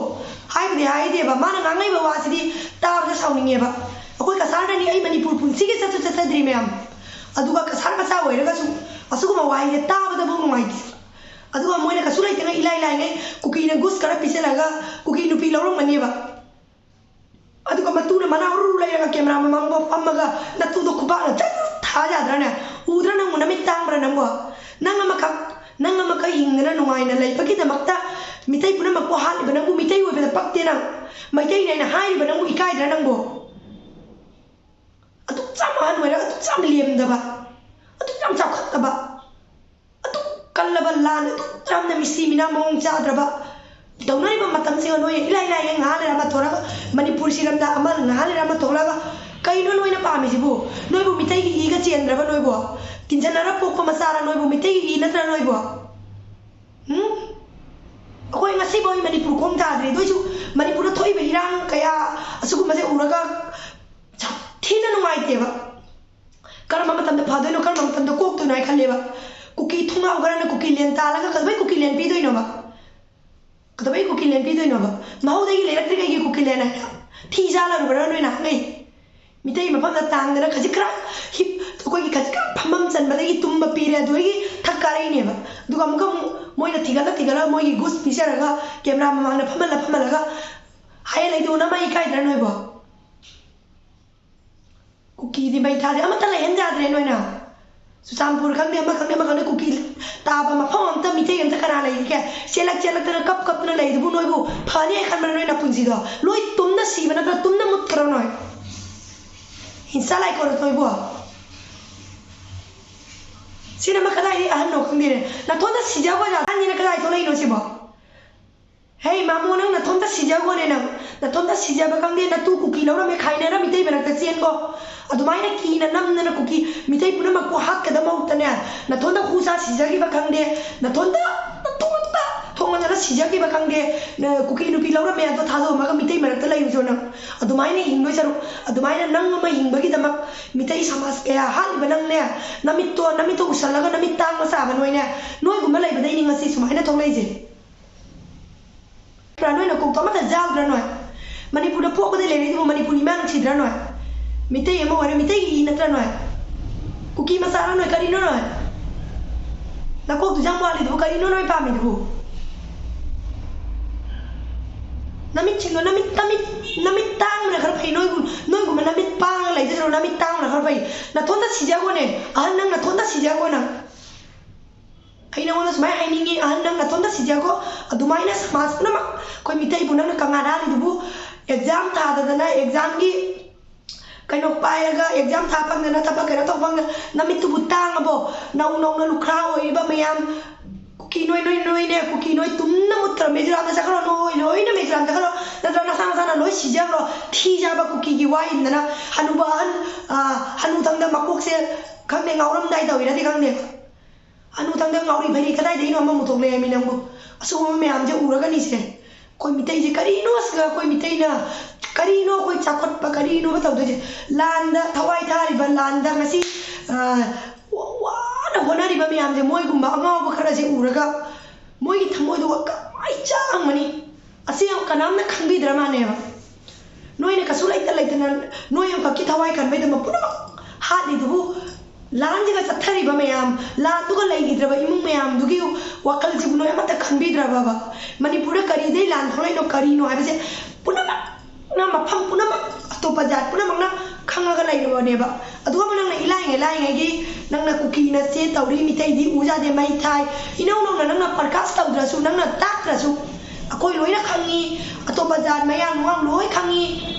ꯍꯥꯏꯕꯨꯗꯤ ꯍꯥꯏꯗꯦꯕ꯫ ꯃꯥꯅ ꯉꯥꯡꯉꯛꯏꯕ ꯋꯥꯁꯤꯗꯤ ꯇꯥꯕꯗ ꯁꯥꯎꯅꯤꯡꯉꯦꯕ꯫ ꯑꯩꯈꯣꯏ ꯀꯁꯥꯔꯗꯅꯤ ꯑꯩ ꯃꯅꯤꯄꯨꯔ ꯄꯨꯟꯁꯤꯒꯤ ꯆꯠꯁꯨ ꯆꯠꯆꯗ꯭ꯔꯤ ꯃꯌꯥꯝ꯫ ꯑꯗꯨꯒ ꯀꯁꯥꯔ ꯃꯆꯥ ꯑꯣꯏꯔꯒꯁꯨ ꯑꯁꯤꯒꯨꯝꯕ ꯋꯥꯍꯩꯁꯦ ꯇꯥꯕꯗꯕꯨ ꯅꯨꯡꯉꯥꯏꯇꯦ꯫ ꯑꯗꯨꯒ ꯃꯣꯏꯅ ꯀꯩꯁꯨ ꯂꯩꯇꯉꯩ ꯏꯂꯥꯏ ꯂꯥꯏꯉꯩ ꯀꯨꯀꯤꯅ ꯒꯨꯁ ꯈꯔ ꯄꯤꯁꯜꯂꯒ ꯀꯨꯀꯤ ꯅꯨꯄꯤ ꯂꯧꯔꯝꯒꯅꯦꯕ꯫ ꯑꯗꯨꯒ ꯃꯇꯨꯅ ꯃꯅꯥ ꯎꯔꯨ ꯂꯩꯔꯒ ꯀꯦꯃꯦꯔꯥ ꯃꯃꯥꯡꯗ ꯐꯝꯃꯒ ꯅꯇꯨꯗꯣ ꯈꯨꯄꯥꯛꯅ ꯆꯠ ꯊꯥ ꯌꯥꯗ꯭ꯔꯥꯅꯦ? ꯎꯗ꯭ꯔꯥ ꯅꯪꯕꯨ? ꯅꯃꯤꯠ ꯇꯥꯡꯕ꯭ꯔꯥ ꯅꯪꯕꯨ? ꯅꯪ ꯑꯃꯈꯛ, ꯅꯪ ꯑꯃꯈꯛ ꯍꯤꯡꯗꯅ ꯅꯨꯡꯉꯥꯏꯅ ꯂꯩꯕꯒꯤꯗꯃꯛꯇ ꯃꯤꯇꯩ ꯄꯨꯝꯅꯃꯛꯄꯨ ꯍꯥꯠꯂꯤꯕ ꯅꯪꯕꯨ ꯃꯤꯇꯩ ꯑꯣꯏꯕꯗ ꯄꯛꯇꯦ ꯅꯪ? ꯃꯩꯇꯩꯅꯦꯅ ꯍꯥꯏꯔꯤꯕ ꯅꯪꯕꯨ ꯏꯀꯥꯏꯗ꯭ꯔꯥ ꯅꯪꯕꯨ? ꯑꯗꯨꯛ ꯌꯥꯝ ꯑꯍꯟ ꯑꯣꯏꯔꯒ ꯑꯗꯨꯛ ꯌꯥꯝ ꯂꯦꯝꯗꯕ, ꯑꯗꯨꯛ ꯌꯥꯝ ꯆꯥꯎꯈꯠꯇꯕ, ꯑꯗꯨꯛ ꯀꯜꯂꯕ ꯂꯥꯟ, ꯑꯗꯨꯛ ꯌꯥꯝꯅ ꯃꯤꯁꯤ ꯃꯤꯅꯥ ꯃꯑꯣꯡ ꯆꯥꯗ꯭ꯔꯕ ꯇꯧꯅꯔꯤꯕ ꯃꯇꯝꯁꯤꯒ ꯅꯣꯏ ꯏꯂꯥꯏ ꯂꯥꯏꯒꯩ ꯉꯥꯏꯍꯥꯛ ꯂꯩꯔ ꯑꯃ ꯊꯣꯔꯒ, ꯃꯅꯤꯄꯨꯔ ꯁꯤꯔꯝꯗ ꯑꯃ ꯉꯥꯏꯍꯥꯛ ꯂꯩꯔ ꯑꯃ ꯊꯣꯛꯂꯛꯑꯒ, ꯀꯩꯅꯣ ꯅꯣꯏꯅ ꯄꯥꯝꯃꯤꯁꯤꯕꯨ? ꯅꯣꯏꯕꯨ ꯃꯤꯇꯩꯒꯤ ꯏꯒ ꯆꯦꯟꯗ꯭ꯔꯕ ꯅꯣꯏꯕꯨ? ꯇꯤꯟꯖꯟꯅꯔ ꯄꯣꯛꯄ ꯃꯆꯥꯔ ꯅꯣꯏꯕꯨ? ꯃꯤꯇꯩꯒꯤ ꯏ ꯅꯠꯇ꯭ꯔ ꯅꯣꯏꯕꯨ? ꯎꯝ? ꯑꯩꯈꯣꯏ ꯉꯁꯤꯐꯥꯎ ꯃꯅꯤꯄꯨꯔ ꯈꯣꯡ ꯊꯥꯗ꯭ꯔꯤ꯫ ꯑꯗꯨ ꯑꯣꯏꯁꯨ ꯃꯅꯤꯄꯨꯔꯗ ꯊꯣꯛꯏꯕ ꯏꯔꯥꯡ ꯀꯌꯥ ꯑꯁꯤꯒꯨꯝꯕꯁꯦ ꯎꯔꯒ ꯌꯥꯝ ꯊꯤꯅ ꯅꯨꯡꯉꯥꯏꯇꯦꯕ꯫ ꯀꯔꯝꯕ ꯃꯇꯝꯗ ꯐꯗꯣꯏꯅꯣ, ꯀꯔꯝꯕ ꯃꯇꯝꯗ ꯀꯣꯛꯇꯣꯏꯅꯣ ꯍꯥꯏ ꯈꯜꯂꯦꯕ꯫ ꯀꯨꯀꯤ ꯊꯨꯡꯒꯥꯎ ꯈꯔꯅ ꯀꯨꯀꯤ ꯂꯦꯟ ꯇꯥꯜꯂꯒ ꯀꯩꯗꯧꯕꯩ ꯀꯨꯀꯤ ꯂꯦꯟ ꯄꯤꯗꯣꯏꯅꯣꯕ? ꯀꯩꯗꯧꯕꯩ ꯀꯨꯀꯤ ꯂꯦꯟ ꯄꯤꯗꯣꯏꯅꯣꯕ? ꯃꯍꯧꯗꯒꯤ ꯂꯩꯔꯛꯇ꯭ꯔꯤ ꯀꯩꯒꯤ ꯀꯨꯀꯤ ꯂꯦꯟ ꯍꯥꯏꯅ? ꯊꯤ ꯆꯥꯜꯂꯔꯨꯕ꯭ꯔꯥ ꯅꯣꯏ ꯅꯍꯥꯟꯉꯩ? ꯃꯤꯇꯩ ꯃꯐꯝꯗ ꯇꯥꯡꯗꯅ ꯈꯖꯤꯛ ꯈꯔ ꯍꯤꯞ-, ꯑꯩꯈꯣꯏꯒꯤ ꯈꯖꯤꯛ ꯈꯔ ꯐꯝꯐꯝ ꯆꯟꯕꯗꯒꯤ ꯇꯨꯝꯕ ꯄꯤꯔꯦ, ꯑꯗꯨꯗꯒꯤ ꯊꯛ ꯀꯥꯔꯛꯏꯅꯦꯕ꯫ ꯑꯗꯨꯒ ꯑꯃꯨꯛꯀ ꯑꯃꯨꯛ ꯃꯣꯏꯅ ꯊꯤꯒꯠꯂ ꯊꯤꯒꯠꯂ ꯃꯣꯏꯒꯤ ꯒꯨꯁ ꯄꯤꯖꯔꯒ ꯀꯦꯃꯦꯔꯥ ꯃꯃꯥꯡꯗ ꯐꯝꯍꯜꯂ ꯐꯝꯍꯜꯂꯒ ꯍꯥꯏꯍꯜꯂꯛꯏꯗꯨꯕꯨ ꯅꯃꯥꯏ ꯏꯀꯥꯏꯗ꯭ꯔꯥ ꯅꯣꯏꯕꯣ? ꯀꯨꯀꯤꯗꯤ ꯃꯩ ꯊꯥꯗꯦ, ꯑꯃꯠꯇ ꯂꯩꯍꯟ ꯌꯥꯗ꯭ꯔꯦ ꯅꯣꯏꯅ꯫ ꯆꯨꯔꯆꯥꯟꯄꯨꯔ ꯈꯪꯗꯦ, ꯑꯃ ꯈꯪꯗꯦ, ꯑꯃ ꯈꯪꯗꯦ, ꯀꯨꯀꯤ ꯇꯥꯕ ꯃꯐꯝ ꯑꯝꯇ ꯃꯤꯇꯩ ꯑꯝꯇ ꯀꯅꯥ ꯂꯩꯔꯤꯒꯦ? ꯆꯦꯜꯂꯛ ꯆꯦꯜꯂꯛꯇꯅ ꯀꯞ ꯀꯞꯇꯅ ꯂꯩꯗꯨꯕꯨ ꯅꯣꯏꯕꯨ ꯐꯅꯤ ꯍꯥꯏ ꯈꯟꯕ꯭ꯔꯥ ꯅꯣꯏ ꯅꯄꯨꯟꯁꯤꯗꯣ? ꯂꯣꯏ ꯇꯨꯝꯅ ꯁꯤꯕ ꯅꯠꯇ꯭ꯔ ꯇꯨꯝꯅ ꯃꯨꯠꯈ꯭ꯔꯣ ꯅꯣꯏ? ꯍꯤꯡꯁꯥ ꯂꯥꯏꯀꯣꯔꯣ ꯅꯣꯏꯕꯨ? ꯁꯤꯅ ꯑꯃ ꯀꯗꯥꯏꯗꯒꯤ ꯑꯍꯟꯅꯣ ꯈꯪꯗꯦꯅꯦ꯫ ꯅꯊꯣꯟꯗ ꯁꯤꯖꯕ ꯑꯍꯟꯅꯤꯅ ꯀꯗꯥꯏ ꯊꯣꯛꯂꯛꯏꯅꯣ ꯁꯤꯕꯣ? ꯍꯦ ꯃꯥꯃꯣ, ꯅꯪ ꯅꯊꯣꯟꯗ ꯁꯤꯖꯈꯣꯅꯦ ꯅꯪ꯫ ꯅꯊꯣꯟꯗ ꯁꯤꯖꯕ ꯈꯪꯗꯦ, ꯅꯇꯨ ꯀꯨꯀꯤ ꯂꯧꯔꯝꯃꯦ ꯈꯥꯏꯅꯔ ꯃꯤꯇꯩ ꯃꯔꯛꯇ ꯆꯦꯟꯈꯣ꯫ ꯑꯗꯨꯃꯥꯏꯅ ꯀꯤꯅ ꯅꯝꯗꯅ ꯀꯨꯀꯤ ꯃꯤꯇꯩ ꯄꯨꯝꯅꯃꯛꯄꯨ ꯍꯥꯠꯀꯗꯕ ꯃꯍꯨꯠꯇꯅꯦ, ꯅꯊꯣꯟꯗ ꯍꯨ ꯆꯥ ꯁꯤꯖꯈꯤꯕ ꯈꯪꯗꯦ, ꯅꯊꯣꯟꯗ, ꯅꯇꯣꯝꯇ ꯊꯣꯡ ꯍꯥꯟꯖꯜꯂ ꯁꯤꯖꯈꯤꯕ ꯈꯪꯗꯦ, ꯅ-, ꯀꯨꯀꯤ ꯅꯨꯄꯤ ꯂꯧꯔꯝꯃꯦ ꯑꯗꯣ ꯊꯥꯗꯣꯛꯑꯝꯃꯒ ꯃꯤꯇꯩ ꯃꯔꯛꯇ ꯂꯩꯔꯨꯆꯣ ꯅꯪ꯫ ꯑꯗꯨꯃꯥꯏꯅ ꯍꯤꯡꯗꯣꯏ ꯁꯔꯨꯛ, ꯑꯗꯨꯃꯥꯏꯅ ꯅꯪ ꯑꯃ ꯍꯤꯡꯕꯒꯤꯗꯃꯛ ꯃꯤꯇꯩ ꯁꯃꯥꯖ ꯀꯌꯥ ꯍꯥꯠꯂꯤꯕ ꯅꯪꯅꯦ, ꯅꯃꯤꯠꯇꯣ, ꯅꯃꯤꯠꯇꯣ ꯎꯁꯜꯂꯒ ꯅꯃꯤꯠ ꯇꯥꯡꯕ ꯆꯥꯕ ꯅꯣꯏꯅꯦ, ꯅꯣꯏꯒꯨꯝꯕ ꯂꯩꯕꯗꯩꯅꯤ ꯉꯁꯤ ꯁꯨꯃꯥꯏꯅ ꯊꯣꯛꯂꯛꯏꯁꯦ꯫ ꯅꯣꯏ ꯅꯀꯣꯛꯇꯣ ꯑꯃꯠꯇ ꯌꯥꯎꯗ꯭ꯔꯥ ꯅꯣꯏ? ꯃꯅꯤꯄꯨꯔꯗ ꯄꯣꯛꯄꯗꯩ ꯂꯩꯔꯛꯏꯗꯨꯕꯨ ꯃꯅꯤꯄꯨꯔꯤ ꯏꯃꯥ ꯅꯨꯡꯁꯤꯗ꯭ꯔꯥ ꯅꯣꯏ? ꯃꯤꯇꯩ ꯑꯃ ꯑꯣꯏꯔ ꯃꯤꯇꯩꯒꯤ ꯏ ꯅꯠꯇ꯭ꯔꯥ ꯅꯣꯏ? ꯀꯨꯀꯤ ꯃꯆꯥꯔꯣ ꯅꯣꯏ? ꯀꯔꯤꯅꯣ ꯅꯣꯏ? ꯅꯀꯣꯛꯇꯨ ꯌꯥꯝ ꯋꯥꯠꯂꯤꯗꯨꯕꯨ ꯀꯔꯤꯅꯣ ꯅꯣꯏ ꯄꯥꯝꯃꯤꯗꯨꯕꯨ? ꯅꯃꯤꯠꯁꯤꯡꯗꯣ, ꯅꯃꯤꯠ, ꯅꯃꯤꯠ, ꯅꯃꯤꯠ ꯇꯥꯡꯕꯅ ꯈꯔ ꯐꯩ꯫ ꯅꯣꯏꯒꯨꯝ-, ꯅꯣꯏꯒꯨꯝꯕ ꯅꯃꯤꯠ ꯄꯥꯡꯉ ꯂꯩꯖꯗ꯭ꯔꯣ? ꯅꯃꯤꯠ ꯇꯥꯡꯕꯅ ꯈꯔ ꯐꯩ꯫ ꯅꯊꯣꯟꯗ ꯁꯤꯖꯈꯣꯅꯦ꯫ ꯑꯍꯟ, ꯅꯪ ꯅꯊꯣꯟꯗ ꯁꯤꯖꯈꯣ ꯅꯪ꯫ ꯑꯩ ꯅꯉꯣꯟꯗ ꯁꯨꯃꯥꯏꯅ ꯍꯥꯏꯅꯤꯡꯉꯤ, ꯑꯍꯟ, ꯅꯪ ꯅꯊꯣꯟꯗ ꯁꯤꯖꯈꯣ꯫ ꯑꯗꯨꯃꯥꯏꯅ ꯁꯃꯥꯖ ꯄꯨꯝꯅꯃꯛ ꯑꯩꯈꯣꯏ ꯃꯤꯇꯩꯕꯨ ꯅꯪꯅ ꯀꯪꯉꯥ ꯊꯥꯔꯤꯗꯨꯕꯨ, ꯑꯦꯛꯖꯥꯝ ꯊꯥꯗꯗꯅ, ꯑꯦꯛꯖꯥꯝꯒꯤ ꯀꯩꯅꯣ ꯄꯥꯏꯔꯒ, ꯑꯦꯛꯖꯥꯝ ꯊꯥ ꯐꯪꯗꯅ, ꯊꯕꯛ ꯀꯩꯅꯣ ꯇꯧ ꯐꯪꯗꯅ, ꯅꯃꯤꯠꯇꯨꯕꯨ ꯇꯥꯡꯉꯕꯣ? ꯅꯧ ꯅꯧꯅ ꯂꯨꯈ꯭ꯔꯥ ꯑꯣꯏꯔꯤꯕ ꯃꯌꯥꯝ, ꯀꯨꯀꯤ ꯅꯣꯏ, ꯅꯣꯏ, ꯅꯣꯏꯅꯦ, ꯀꯨꯀꯤ ꯅꯣꯏ ꯇꯨꯝꯅ ꯃꯨꯠꯈ꯭ꯔꯣ, ꯃꯤꯖꯣꯔꯥꯝꯗ ꯆꯠꯈ꯭ꯔꯣ, ꯅꯣꯏ ꯂꯣꯏꯅ ꯃꯤꯖꯣꯔꯥꯝ ꯆꯠꯈ꯭ꯔꯣ, ꯅꯠꯇ꯭ꯔꯒ ꯅꯁꯥ ꯅꯁꯥꯅ ꯂꯣꯏ ꯁꯤꯖꯈ꯭ꯔꯣ꯫ ꯊꯤ ꯆꯥꯕ ꯀꯨꯀꯤꯒꯤ ꯋꯥ ꯏꯟꯗꯅ, ꯍꯅꯨꯕ ꯑꯍꯟ, ꯑ, ꯍꯅꯨꯊꯪꯗ ꯃꯀꯣꯛꯁꯦ ꯈꯪꯗꯦ, ꯉꯥꯎꯔꯝꯗꯥꯏ ꯇꯧꯔꯤꯔꯗꯤ ꯈꯪꯗꯦ꯫ ꯑꯅꯨꯊꯪꯗ ꯉꯥꯎꯔꯤ ꯐꯩꯔꯤ ꯀꯗꯥꯏꯗꯒꯤꯅꯣ ꯑꯃꯃꯨꯛ ꯊꯣꯛꯂꯛꯑꯦꯃꯤ ꯅꯪꯕꯨ꯫ ꯑꯁꯤꯒꯨꯝꯕ ꯃꯌꯥꯝꯁꯦ ꯎꯔꯒꯅꯤꯁꯦ, ꯑꯩꯈꯣꯏ ꯃꯤꯇꯩꯁꯦ ꯀꯔꯤꯅꯣ, ꯑꯁꯤꯒ ꯑꯩꯈꯣꯏ ꯃꯤꯇꯩꯅ ꯀꯔꯤꯅꯣ, ꯑꯩꯈꯣꯏ ꯆꯥꯎꯈꯠꯄ ꯀꯔꯤꯅꯣꯕ ꯇꯧꯗꯣꯏꯁꯦ? ꯂꯥꯟꯗ ꯊꯋꯥꯏ ꯊꯥꯔꯤꯕ, ꯂꯥꯟꯗ ꯉꯁꯤ, ꯑ, ꯋꯥꯅ ꯍꯣꯠꯅꯔꯤꯕ ꯃꯌꯥꯝꯁꯦ, ꯃꯣꯏꯒꯨꯝꯕ ꯑꯉꯥꯎꯕ ꯈꯔꯁꯦ ꯎꯔꯒ ꯃꯣꯏꯒꯤ ꯊꯃꯣꯏꯗꯨꯒ ꯀꯃꯥꯏ ꯆꯥꯛꯑꯝꯒꯅꯤ? ꯑꯁꯤ ꯌꯥꯝ ꯀꯅꯥꯝꯅ ꯈꯪꯕꯤꯗ꯭ꯔ ꯃꯥꯜꯂꯦꯕ꯫ ꯅꯣꯏꯅ ꯀꯩꯁꯨ ꯂꯩꯇ ꯂꯩꯇꯅ ꯅꯣꯏ ꯑꯃꯈꯛꯀꯤ ꯊꯋꯥꯏ ꯀꯟꯕꯩꯗꯃꯛ ꯄꯨꯝꯅꯃꯛ ꯍꯥꯠꯂꯤꯗꯨꯕꯨ, ꯂꯥꯟꯁꯤꯒ ꯆꯠꯊꯔꯤꯕ ꯃꯌꯥꯝ, ꯂꯥꯟꯗꯨꯒ ꯂꯩꯈꯤꯗ꯭ꯔꯕ ꯏꯃꯨꯡ ꯃꯌꯥꯝꯗꯨꯒꯤ ꯋꯥꯈꯜꯁꯤꯕꯨ ꯅꯣꯏ ꯑꯃꯠꯇ ꯈꯟꯕꯤꯗ꯭ꯔꯕꯕ? ꯃꯅꯤꯄꯨꯔꯗ ꯀꯔꯤꯗꯩ ꯂꯥꯟ ꯊꯣꯛꯂꯛꯏꯅꯣ ꯀꯔꯤꯅꯣ ꯍꯥꯏꯕꯁꯦ ꯄꯨꯝꯅꯃꯛꯅ, ꯃꯐꯝ ꯄꯨꯝꯅꯃꯛ, ꯑꯇꯣꯞꯄ ꯖꯥꯠ ꯄꯨꯝꯅꯃꯛꯅ ꯈꯪꯉꯒ ꯂꯩꯔꯕꯅꯦꯕ꯫ ꯑꯗꯨꯒ ꯑꯃꯨꯛ ꯅꯪꯅ ꯏꯂꯥꯏꯉꯩ ꯂꯥꯏꯉꯩꯒꯤ ꯅꯪꯅ ꯀꯨꯀꯤꯅ ꯆꯦ ꯇꯧꯔꯤ, ꯃꯤꯇꯩꯗꯤ ꯎꯖꯥꯗꯦ, ꯃꯩ ꯊꯥꯏ, ꯏꯅꯧ ꯅꯧꯅ ꯅꯪꯅ ꯄ꯭ꯔꯀꯥꯁ ꯇꯧꯗ꯭ꯔꯁꯨ, ꯅꯪꯅ ꯇꯥꯛꯇ꯭ꯔꯁꯨ, ꯑꯩꯈꯣꯏ ꯂꯣꯏꯅ ꯈꯪꯉꯤ, ꯑꯇꯣꯞꯄ ꯖꯥꯠ ꯃꯌꯥꯡ ꯅꯨꯡꯌꯥꯡ ꯂꯣꯏ ꯈꯪꯉꯤ꯫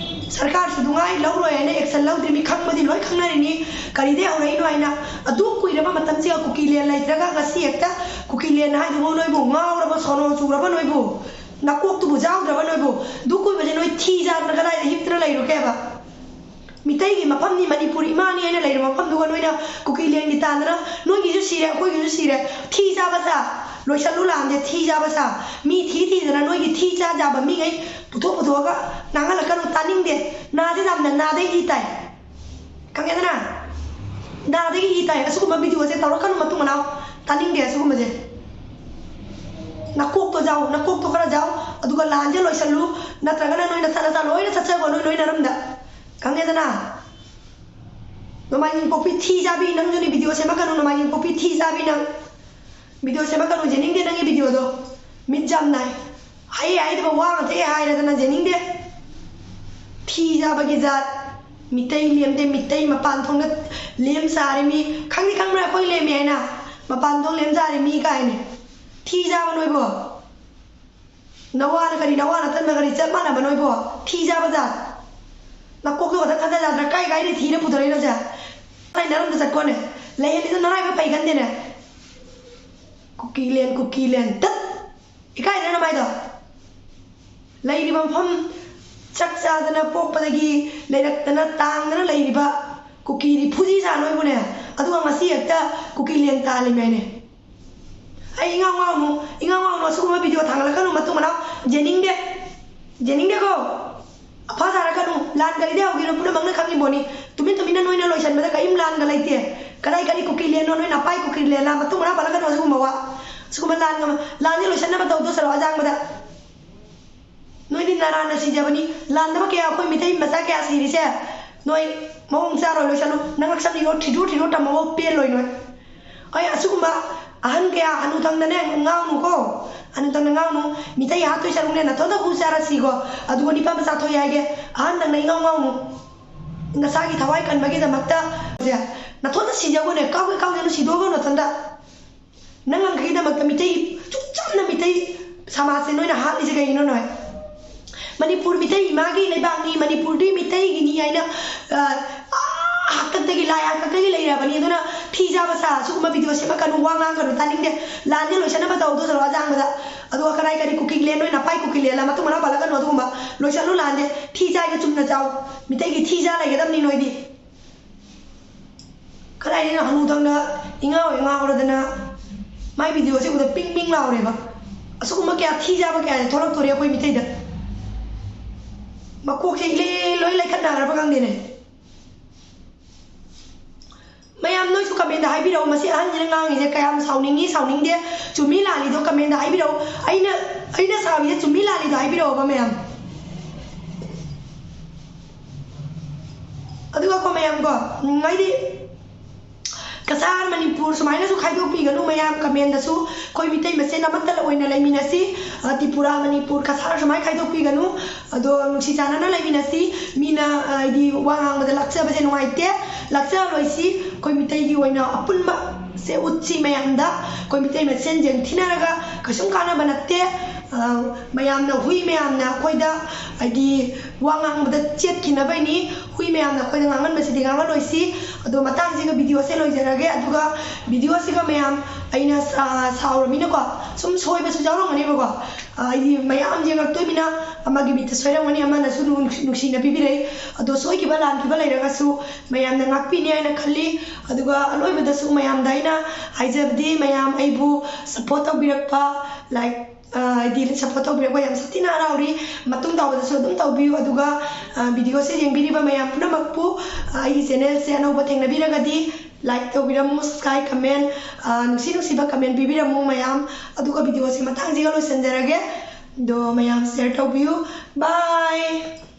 ꯁꯔꯀꯥꯔꯁꯨ ꯅꯨꯡꯉꯥꯏ ꯂꯧꯔꯣꯏ ꯍꯥꯏꯅ action ꯂꯧꯗ꯭ꯔꯤ, ꯃꯤ ꯈꯪꯕꯗꯤ ꯂꯣꯏ ꯈꯪꯅꯔꯤꯅꯤ꯫ ꯀꯔꯤꯗꯩ ꯍꯧꯔꯛꯏꯅꯣ ꯍꯥꯏꯅ? ꯑꯗꯨ ꯀꯨꯏꯔꯕ ꯃꯇꯝꯁꯤꯒ ꯀꯨꯀꯤꯂꯦꯟ ꯂꯩꯇ꯭ꯔꯒ ꯉꯁꯤ ꯍꯦꯛꯇ ꯀꯨꯀꯤꯂꯦꯟ ꯍꯥꯏꯗꯨꯕꯨ ꯅꯣꯏꯕꯨ ꯉꯥꯎꯔꯕ, ꯁꯣꯅꯣ ꯆꯨꯔꯕ ꯅꯣꯏꯕꯨ? ꯅꯀꯣꯛꯇꯨꯕꯨ ꯌꯥꯎꯗ꯭ꯔꯕ ꯅꯣꯏꯕꯨ? ꯑꯗꯨ ꯀꯨꯏꯕꯁꯦ ꯅꯣꯏ ꯊꯤ ꯆꯥꯗꯅ ꯀꯗꯥꯏꯗ ꯍꯤꯞꯇꯅ ꯂꯩꯔꯨꯒꯦꯕ? ꯃꯤꯇꯩꯒꯤ ꯃꯐꯝꯅꯤ, ꯃꯅꯤꯄꯨꯔ ꯏꯃꯥꯅꯤ ꯍꯥꯏꯅ ꯂꯩꯔꯤꯕ ꯃꯐꯝꯗꯨꯒ ꯅꯣꯏꯅ ꯀꯨꯀꯤꯂꯦꯟꯒꯤ ꯇꯥꯟꯗꯅ ꯅꯣꯏꯒꯤꯁꯨ ꯁꯤꯔꯦ, ꯑꯩꯈꯣꯏꯒꯤꯁꯨ ꯁꯤꯔꯦ, ꯊꯤ ꯆꯥꯕ ꯆꯥ, ꯂꯣꯏꯁꯜꯂꯨ ꯂꯥꯟꯁꯦ, ꯊꯤ ꯆꯥꯕ ꯆꯥ꯫ ꯃꯤ ꯊꯤ ꯊꯤꯗꯅ ꯅꯣꯏꯒꯤ ꯊꯤ ꯆꯥ ꯆꯥꯕ ꯃꯤꯉꯩ ꯄꯨꯊꯣꯛ ꯄꯨꯊꯣꯛꯑꯒ ꯉꯥꯡꯍꯜꯂꯛꯀꯅꯨ, ꯇꯥꯅꯤꯡꯗꯦ꯫ ꯅꯥꯁꯦ ꯌꯥꯝꯅ ꯅꯥꯗꯩ ꯏ ꯇꯥꯏ, ꯈꯪꯉꯦꯗꯅ? ꯅꯥꯗꯒꯤ ꯏ ꯇꯥꯏ꯫ ꯑꯁꯤꯒꯨꯝꯕ videoꯁꯦ ꯇꯧꯔꯛꯀꯅꯨ ꯃꯇꯨꯡ ꯃꯅꯥꯎ, ꯇꯥꯅꯤꯡꯗꯦ ꯑꯁꯤꯒꯨꯝꯕꯁꯦ꯫ ꯅꯀꯣꯛꯇꯣ ꯌꯥꯎ, ꯅꯀꯣꯛꯇꯣ ꯈꯔ ꯌꯥꯎ, ꯑꯗꯨꯒ ꯂꯥꯟꯁꯦ ꯂꯣꯏꯁꯜꯂꯨ, ꯅꯠꯇ꯭ꯔꯒꯅ ꯅꯣꯏ ꯅꯁꯥ ꯅꯁꯥ ꯂꯣꯏꯅ ꯆꯠꯆꯈꯣ, ꯅꯣꯏ ꯅꯣꯏ ꯅꯔꯝꯗ, ꯈꯪꯉꯦꯗꯅ? ꯅꯣꯡꯃꯥꯏꯖꯤꯡ ꯄꯣꯛꯄꯤ ꯊꯤ ꯆꯥꯕꯤ, ꯅꯪꯁꯨꯅꯦ video ꯁꯦꯝꯃꯛꯀꯅꯨ, ꯅꯣꯡꯃꯥꯏꯖꯤꯡ ꯄꯣꯛꯄꯤ ꯊꯤ ꯆꯥꯕꯤ ꯅꯪ꯫ Video ꯁꯦꯝꯃꯛꯀꯅꯨ, ꯌꯦꯡꯅꯤꯡꯗꯦ ꯅꯪꯒꯤ videoꯗꯣ꯫ ꯃꯤꯠ ꯌꯥꯝ ꯅꯥꯏ꯫ ꯍꯩ ꯍꯥꯏꯗꯕ ꯋꯥ ꯉꯥꯛꯇ ꯍꯦꯛ ꯍꯥꯏꯔꯗꯅ ꯌꯦꯡꯅꯤꯡꯗꯦ꯫ ꯊꯤ ꯆꯥꯕꯒꯤ ꯖꯥꯠ꯫ ꯃꯤꯇꯩ ꯂꯦꯝꯗꯦ, ꯃꯤꯇꯩ ꯃꯄꯥꯟ ꯊꯣꯡꯗ ꯂꯦꯝ ꯆꯥꯔꯦ ꯃꯤ꯫ ꯈꯪꯗꯤ ꯈꯪꯕ꯭ꯔꯥ ꯑꯩꯈꯣꯏ ꯂꯦꯝꯃꯦ ꯍꯥꯏꯅ? ꯃꯄꯥꯟ ꯊꯣꯡ ꯂꯦꯝ ꯆꯥꯔꯦ ꯃꯤ ꯀꯥꯏꯅ꯫ ꯊꯤ ꯆꯥꯕ ꯅꯣꯏꯕꯣ꯫ ꯅꯋꯥꯅ ꯀꯔꯤ, ꯅꯋꯥ ꯅꯇꯟꯅ ꯀꯔꯤ ꯆꯞ ꯃꯥꯟꯅꯕ ꯅꯣꯏꯕꯣ? ꯊꯤ ꯆꯥꯕ ꯖꯥꯠ꯫ ꯅꯀꯣꯛꯇꯣ ꯈꯛꯇ ꯈꯟꯖ ꯌꯥꯗ꯭ꯔꯥ? ꯀꯥꯏ ꯀꯥꯏꯗ ꯊꯤꯔ ꯄꯨꯊꯣꯔꯛꯏꯅꯣ ꯁꯦ? ꯀꯥꯏ ꯅꯔꯝꯗ ꯆꯠꯀꯣꯅꯦ? ꯂꯩꯍꯜꯂꯤꯗꯣ ꯅꯔꯥꯏꯕꯛ ꯐꯩ ꯈꯟꯗꯦꯅꯦ꯫ ꯀꯨꯀꯤꯂꯦꯟ, ꯀꯨꯀꯤꯂꯦꯟ꯫ ꯇꯠ! ꯏꯀꯥꯏꯗ꯭ꯔꯥ ꯅꯃꯥꯏꯗꯣ? ꯂꯩꯔꯤꯕ ꯃꯐꯝ ꯆꯥꯛ ꯆꯥꯗꯅ ꯄꯣꯛꯄꯗꯒꯤ ꯂꯩꯔꯛꯇꯅ ꯇꯥꯡꯗꯅ ꯂꯩꯔꯤꯕ ꯀꯨꯀꯤ ꯔꯤꯐꯨꯖꯤ ꯁꯥ ꯅꯣꯏꯕꯨꯅꯦ, ꯑꯗꯨꯒ ꯉꯁꯤ ꯍꯦꯛꯇ ꯀꯨꯀꯤꯂꯦꯟ ꯇꯥꯜꯂꯤꯃꯦꯅꯦ꯫ ꯑꯩ ꯏꯉꯥꯎ ꯉꯥꯎꯅꯨ, ꯏꯉꯥꯎ ꯉꯥꯎꯅꯨ, ꯑꯁꯤꯒꯨꯝꯕ ꯚꯤꯗꯤꯑꯣ ꯊꯥꯡꯒꯠꯂꯛꯀꯅꯨ, ꯃꯇꯨꯡ ꯃꯅꯥꯎ ꯌꯦꯡꯅꯤꯡꯗꯦ, ꯌꯦꯡꯅꯤꯡꯗꯦꯀꯣ꯫ ꯑꯐ ꯁꯥꯔꯛꯀꯅꯨ, ꯂꯥꯟ ꯀꯔꯤꯗ ꯍꯧꯈꯤꯕꯅꯣ ꯄꯨꯝꯅꯃꯛꯅ ꯈꯪꯉꯤꯕꯣꯅꯤ꯫ ꯇꯨꯃꯤꯟ ꯇꯨꯃꯤꯟꯅ ꯅꯣꯏꯅ ꯂꯣꯏꯁꯟꯕꯗ ꯀꯔꯤꯝ ꯂꯥꯟꯒ ꯂꯩꯇꯦ꯫ ꯀꯗꯥꯏ ꯀꯔꯤ ꯀꯨꯀꯤ ꯂꯦꯟꯅꯣ, ꯅꯣꯏ ꯅꯄꯥꯏ ꯀꯨꯀꯤ ꯂꯦꯟꯂꯥ? ꯃꯇꯨꯡ ꯃꯅꯥꯎ ꯄꯜꯂꯛꯀꯅꯨ ꯑꯁꯤꯒꯨꯝꯕ ꯋꯥ꯫ ꯑꯁꯤꯒꯨꯝꯕ ꯂꯥꯟꯒ, ꯂꯥꯟꯁꯦ ꯂꯣꯏꯁꯟꯅꯕ ꯇꯧꯗꯣ ꯁꯔꯨꯛ ꯑꯖꯥꯡꯕꯗ꯫ ꯅꯣꯏꯗꯤ ꯅꯔꯥꯟꯅ ꯁꯤꯖꯕꯅꯤ꯫ ꯂꯥꯟꯗꯕ ꯀꯌꯥ ꯑꯩꯈꯣꯏ ꯃꯤꯇꯩ ꯃꯆꯥ ꯀꯌꯥ ꯁꯤꯔꯤꯁꯦ꯫ ꯅꯣꯏ ꯃꯑꯣꯡ ꯆꯥꯔꯣꯏ, ꯂꯣꯏꯁꯜꯂꯨ꯫ ꯅꯉꯛꯁꯝ ꯊꯤꯗꯣꯛ ꯊꯤꯗꯣꯛ ꯊꯝꯃꯒ ꯄꯦꯜꯂꯣꯏ ꯅꯣꯏ꯫ ꯑꯩ ꯑꯁꯤꯒꯨꯝꯕ ꯑꯍꯟ ꯀꯌꯥ ꯍꯅꯨꯊꯪꯗꯅꯦ ꯉꯥꯎꯅꯨꯀꯣ꯫ ꯍꯅꯨꯊꯪꯗ ꯉꯥꯎꯅꯨ꯫ ꯃꯤꯇꯩ ꯍꯥꯠꯇꯣꯏ ꯁꯔꯨꯛꯅꯦ ꯅꯊꯣꯟꯗ ꯍꯨ ꯆꯥꯔ ꯁꯤꯀꯣ꯫ ꯑꯗꯨꯒ ꯅꯤꯄꯥ ꯃꯆꯥ ꯊꯣꯛꯑꯦ ꯍꯥꯏꯒꯦ꯫ ꯑꯍꯟ ꯅꯪꯅ ꯏꯉꯥꯎ ꯉꯥꯎꯅꯨ꯫ ꯅꯁꯥꯒꯤ ꯊꯋꯥꯏ ꯀꯟꯕꯒꯤꯗꯃꯛꯇ ꯁꯦ, ꯅꯊꯣꯟꯗ ꯁꯤꯖꯧꯒꯅꯦ꯫ ꯀꯥꯎꯒꯦ ꯀꯥꯎꯒꯦꯅ ꯁꯤꯗꯣꯛꯑꯒ ꯅꯊꯣꯟꯗ꯫ ꯅꯪ ꯉꯝꯈꯩꯒꯤꯗꯃꯛꯇ ꯃꯤꯇꯩ, ꯆꯨꯞ ꯆꯥꯞꯅ ꯃꯤꯇꯩ ꯁꯃꯥꯖꯁꯦ ꯅꯣꯏꯅ ꯍꯥꯠꯂꯤꯁꯦ ꯀꯩꯒꯤꯅꯣ ꯅꯣꯏ? ꯃꯅꯤꯄꯨꯔ ꯃꯤꯇꯩ ꯏꯃꯥꯒꯤ ꯂꯩꯕꯥꯛꯅꯤ, ꯃꯅꯤꯄꯨꯔꯗꯤ ꯃꯤꯇꯩꯒꯤꯅꯤ ꯍꯥꯏꯅ, ꯑ, ꯑꯥ, ꯍꯥꯛꯇꯛꯇꯒꯤ, ꯂꯥꯏ ꯍꯥꯛꯇꯛꯇꯒꯤ ꯂꯩꯔꯕꯅꯤ꯫ ꯑꯗꯨꯅ ꯐꯤ ꯆꯥꯕ ꯁꯥ, ꯁꯤꯒꯨꯝꯕ ꯚꯤꯗꯤꯑꯣ ꯁꯦꯝꯃꯛꯀꯅꯨ, ꯋꯥ ꯉꯥꯡꯒꯅꯨ, ꯇꯥꯅꯤꯡꯗꯦ꯫ ꯂꯥꯟꯁꯦ ꯂꯣꯏꯁꯟꯅꯕ ꯇꯧꯗꯣ ꯁꯔꯨꯛ ꯑꯖꯥꯡꯕꯗ꯫ ꯑꯗꯨꯒ ꯀꯔꯥꯏ ꯀꯔꯤ ꯀꯨꯀꯤ ꯂꯦꯟ, ꯅꯣꯏ ꯅꯄꯥꯏ ꯀꯨꯀꯤ ꯂꯦꯟꯂꯥ? ꯃꯇꯨꯡ ꯃꯅꯥꯎ ꯄꯜꯂꯛꯀꯅꯨ ꯑꯗꯨꯒꯨꯝꯕ꯫ ꯂꯣꯏꯁꯜꯂꯨ ꯂꯥꯟꯁꯦ꯫ ꯐꯤ ꯆꯥꯏꯒ ꯆꯨꯝꯅ ꯆꯥꯎ꯫ ꯃꯤꯇꯩꯒꯤ ꯐꯤ ꯆꯥ ꯂꯩꯒꯗꯕꯅꯤ ꯅꯣꯏꯗꯤ꯫ ꯀꯗꯥꯏꯗꯩꯅꯣ ꯍꯅꯨꯊꯪꯅ ꯏꯉꯥꯎ ꯍꯦꯛ ꯉꯥꯎꯔꯗꯅ ꯃꯥꯏ ꯚꯤꯗꯤꯑꯣꯁꯦ ꯎꯕꯗ ꯄꯤꯡ ꯄꯤꯡ ꯂꯥꯎꯔꯦꯕ꯫ ꯑꯁꯤꯒꯨꯝꯕ ꯀꯌꯥ ꯊꯤ ꯆꯥꯕ ꯀꯌꯥꯁꯦ ꯊꯣꯛꯂꯛꯇꯣꯔꯦ ꯑꯩꯈꯣꯏ ꯃꯤꯇꯩꯗ꯫ ꯃꯀꯣꯛꯁꯦ ꯏꯂꯦ ꯂꯣꯏ ꯂꯩꯈꯠꯅꯈ꯭ꯔꯕ ꯈꯪꯗꯦꯅꯦ꯫ ꯃꯌꯥꯝ ꯅꯣꯏꯁꯨ ꯀꯃꯦꯟꯗ ꯍꯥꯏꯕꯤꯔꯛꯎ, ꯃꯁꯤ ꯑꯍꯟꯁꯤꯅ ꯉꯥꯡꯉꯤꯁꯦ ꯀꯌꯥꯝ ꯁꯥꯎꯅꯤꯡꯉꯤ ꯁꯥꯎꯅꯤꯡꯗꯦ, ꯆꯨꯝꯃꯤ ꯂꯥꯜꯂꯤꯗꯣ ꯀꯃꯦꯟꯗ ꯍꯥꯏꯕꯤꯔꯛꯎ꯫ ꯑꯩꯅ, ꯑꯩꯅ ꯁꯥꯎꯔꯤꯁꯦ ꯆꯨꯝꯃꯤ ꯂꯥꯜꯂꯤꯗꯣ ꯍꯥꯏꯕꯤꯔꯛꯑꯣꯕ ꯃꯌꯥꯝ꯫ ꯑꯗꯨꯒꯀꯣ ꯃꯌꯥꯝꯀꯣ, ꯎꯝ, ꯍꯥꯏꯗꯤ ꯀꯁꯥꯔ ꯃꯅꯤꯄꯨꯔ ꯁꯨꯃꯥꯏꯅꯁꯨ ꯈꯥꯏꯗꯣꯛꯄꯤꯒꯅꯨ ꯃꯌꯥꯝ꯫ ꯀꯃꯦꯟꯗꯁꯨ ꯑꯩꯈꯣꯏ ꯃꯤꯇꯩ ꯃꯁꯦꯟ ꯑꯃꯠꯇ ꯑꯣꯏꯅ ꯂꯩꯃꯤꯟꯅꯁꯤ꯫ ꯑ, ꯇ꯭ꯔꯤꯄꯨꯔꯥ, ꯃꯅꯤꯄꯨꯔ, ꯀꯁꯥꯔ ꯁꯨꯃꯥꯏꯅ ꯈꯥꯏꯗꯣꯛꯄꯤꯒꯅꯨ꯫ ꯑꯗꯣ ꯅꯨꯡꯁꯤ ꯆꯥꯟꯅꯅ ꯂꯩꯃꯤꯟꯅꯁꯤ꯫ ꯃꯤꯅ, ꯑ, ꯍꯥꯏꯗꯤ ꯋꯥ ꯉꯥꯡꯕꯗ ꯂꯥꯛꯆꯕꯁꯦ ꯅꯨꯡꯉꯥꯏꯇꯦ꯫ ꯂꯥꯛꯆꯔꯣꯏꯁꯤ꯫ ꯑꯩꯈꯣꯏ ꯃꯤꯇꯩꯒꯤ ꯑꯣꯏꯅ ꯑꯄꯨꯟꯕꯁꯦ ꯎꯠꯁꯤ ꯃꯌꯥꯝꯗ꯫ ꯑꯩꯈꯣꯏ ꯃꯤꯇꯩ ꯃꯁꯦꯟ ꯌꯦꯡꯊꯤꯅꯔꯒ ꯀꯩꯁꯨꯝ ꯀꯥꯟꯅꯕ ꯅꯠꯇꯦ꯫ ꯑ, ꯃꯌꯥꯝꯅ, ꯍꯨꯏ ꯃꯌꯥꯝꯅ ꯑꯩꯈꯣꯏꯗ ꯍꯥꯏꯗꯤ ꯋꯥ ꯉꯥꯡꯕꯗ ꯆꯦꯠꯈꯤꯅꯕꯩꯅꯤ꯫ ꯍꯨꯏ ꯃꯌꯥꯝꯅ ꯑꯩꯈꯣꯏꯗ ꯉꯥꯡꯍꯟꯕꯁꯤꯗꯤ ꯉꯥꯡꯍꯜꯂꯣꯏꯁꯤ꯫ ꯑꯗꯣ ꯃꯇꯥꯡꯁꯤꯒ ꯚꯤꯗꯤꯑꯣꯁꯦ ꯂꯣꯏꯖꯔꯒꯦ꯫ ꯑꯗꯨꯒ ꯚꯤꯗꯤꯑꯣꯁꯤꯒ ꯃꯌꯥꯝ ꯑꯩꯅ ꯁꯥ-, ꯁꯥꯎꯔꯃꯤꯅꯀꯣ, ꯁꯨꯝ ꯁꯣꯏꯕꯁꯨ ꯌꯥꯎꯔꯝꯒꯅꯦꯕꯀꯣ꯫ ꯑ, ꯍꯥꯏꯗꯤ ꯃꯌꯥꯝ ꯌꯦꯡꯉꯛꯇꯣꯏꯅꯤꯅ ꯑꯃꯒꯤ ꯃꯤꯠꯇ ꯁꯣꯏꯔꯝꯒꯅꯤ, ꯑꯃꯅꯁꯨ ꯅꯨꯡ-, ꯅꯨꯡꯁꯤꯅ ꯄꯤꯕꯤꯔꯛꯏ꯫ ꯑꯗꯣ ꯁꯣꯏꯈꯤꯕ ꯂꯥꯟꯈꯤꯕ ꯂꯩꯔꯒꯁꯨ ꯃꯌꯥꯝꯅ ꯉꯥꯛꯄꯤꯅꯤ ꯍꯥꯏꯅ ꯈꯜꯂꯤ꯫ ꯑꯗꯨꯒ ꯑꯂꯣꯏꯕꯗꯁꯨ ꯃꯌꯥꯝꯗ ꯑꯩꯅ ꯍꯥꯏꯖꯕꯗꯤ, ꯃꯌꯥꯝ ꯑꯩꯕꯨ support ꯇꯧꯕꯤꯔꯛꯄ, like, ꯑ, ꯍꯥꯏꯗꯤ support ꯇꯧꯕꯤꯔꯛꯄ ꯌꯥꯝ ꯁꯥꯊꯤꯅ ꯍꯔꯥꯎꯔꯤ꯫ ꯃꯇꯨꯡ ꯇꯥꯕꯗꯁꯨ ꯑꯗꯨꯝ ꯇꯧꯕꯤꯌꯨ꯫ ꯑꯗꯨꯒ, ꯑ, video ꯁꯦ ꯌꯦꯡꯕꯤꯔꯤꯕ ꯃꯌꯥꯝ ꯄꯨꯝꯅꯃꯛꯄꯨ, ꯑ, ꯑꯩꯒꯤ channel ꯁꯦ ꯑꯅꯧꯕ ꯊꯦꯡꯅꯕꯤꯔꯒꯗꯤ like ꯇꯧꯕꯤꯔꯝꯃꯨ, subscribe, comment, ꯑ, ꯅꯨꯡꯁꯤ ꯅꯨꯡꯁꯤꯕ comment ꯄꯤꯕꯤꯔꯝꯃꯨ ꯃꯌꯥꯝ꯫ ꯑꯗꯨꯒ video ꯁꯦ ꯃꯇꯥꯡꯁꯤꯒ ꯂꯣꯏꯁꯤꯟꯖꯔꯒꯦ꯫ ꯑꯗꯣ ꯃꯌꯥꯝ share ꯇꯧꯕꯤꯌꯨ꯫ Bye꯫